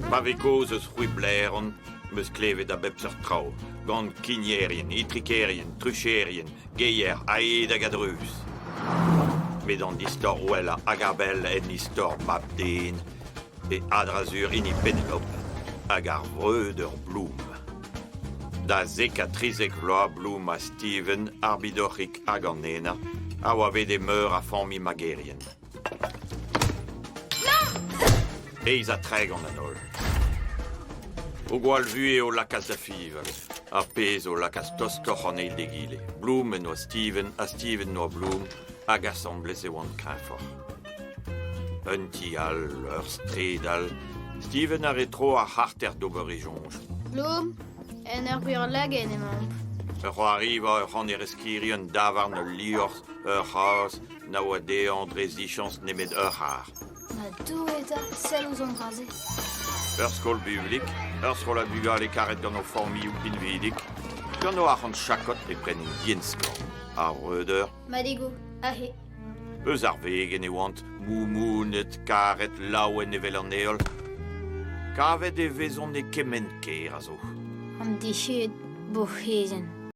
Pa vez kaoz eus c'hwiblaeron 'm eus klevet a bep seurt traoù, gant kignerien, itrikerien, trucherien, geier a-hed hag a-dreuz. Met an istor wellañ hag a-bell en istor mab-den e a-dra-sur hini Penelope hag ar vreudeur Bloom. Da 70 vloaz Bloom ha Steven, ar bidoc'hig hag an henañ, a oa bet e meur a familh magerien. 38 an holl. O gwall vuhez o lakaas da fiñval, ar pezh o lakaas tostoc'h an eil d'egile. Bloom en doa Steven ha Steven 'noa Bloom, hag asambles e oant kreñfoc'h. Un ti all, ur straed all, Steven a rae tro ar c'harter d'ober e soñj. Bloom, en ur gwir lagenn emaomp. Ur c'hoariva, ur c'hannerez-kirri, un davarn, ul liorzh, ur c'hazh, na oa dezhañ dre zichañs nemet ur c'harr. Ma Doue 'ta, sell ouzh an dra-se. Ur skol bublik, ur strollad bugale karet gant o familhoù pinvidik, gant o arc'hant chakod e prenint dienn-skorn. Ar vreudeur. Madigoù, aze. Eus ar vegenn e oant, moumounet, karet, laouen evel an heol. Kavet e vezont e kement kêr a zo. An diched bourc'hizien.